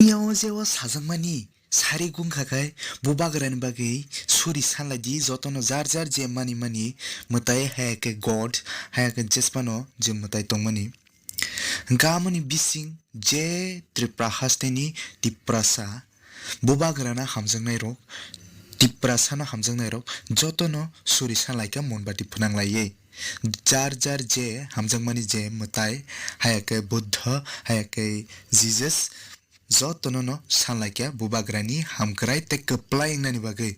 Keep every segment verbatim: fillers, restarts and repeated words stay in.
Miya o je o sajakmani sari gungkha khai bubagrani bagwi suri sanlai di, jotono jar jar je mani mani mwtai, haya khe God, haya khe Jespano je mwtai tongmani. Hwnkhe amoni bising je Tripura hasteni Tiprasa bubagrana hamjaknairok, Tiprasano hamjaknairok jotono suri sanlaikha monbati phwnanglaiwi. Jar jar je hamjakmani je mwtai, haya khe Buddha, haya khe Jesus, jotono no sanlaikha bubagrani hamkrai tei kwplai wngnani bagwi.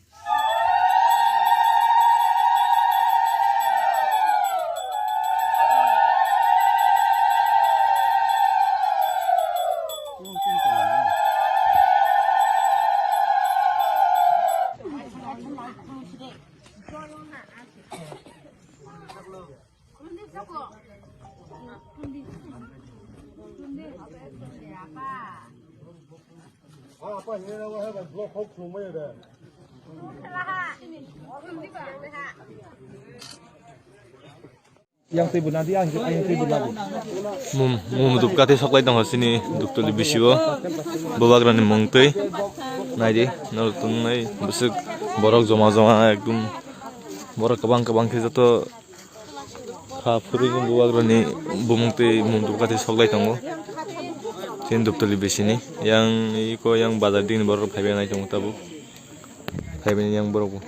Yang twi bwna di, ang, ang twi bwna di. Mum, mum dup kati soklai tongo sini duktuli bisio. Bubagrani mung twi. Naidi, norok tongnai bwswk borok joma joma ekdum. Borok kwbang kwbang khe joto kha phurwi bubagrani bumung twi mum dup kati soklai tongo. Sini duktuli bisini. Yang iko yang bazar dini borok phaibai nai tongo tabuk. Phaibai yang borok bo.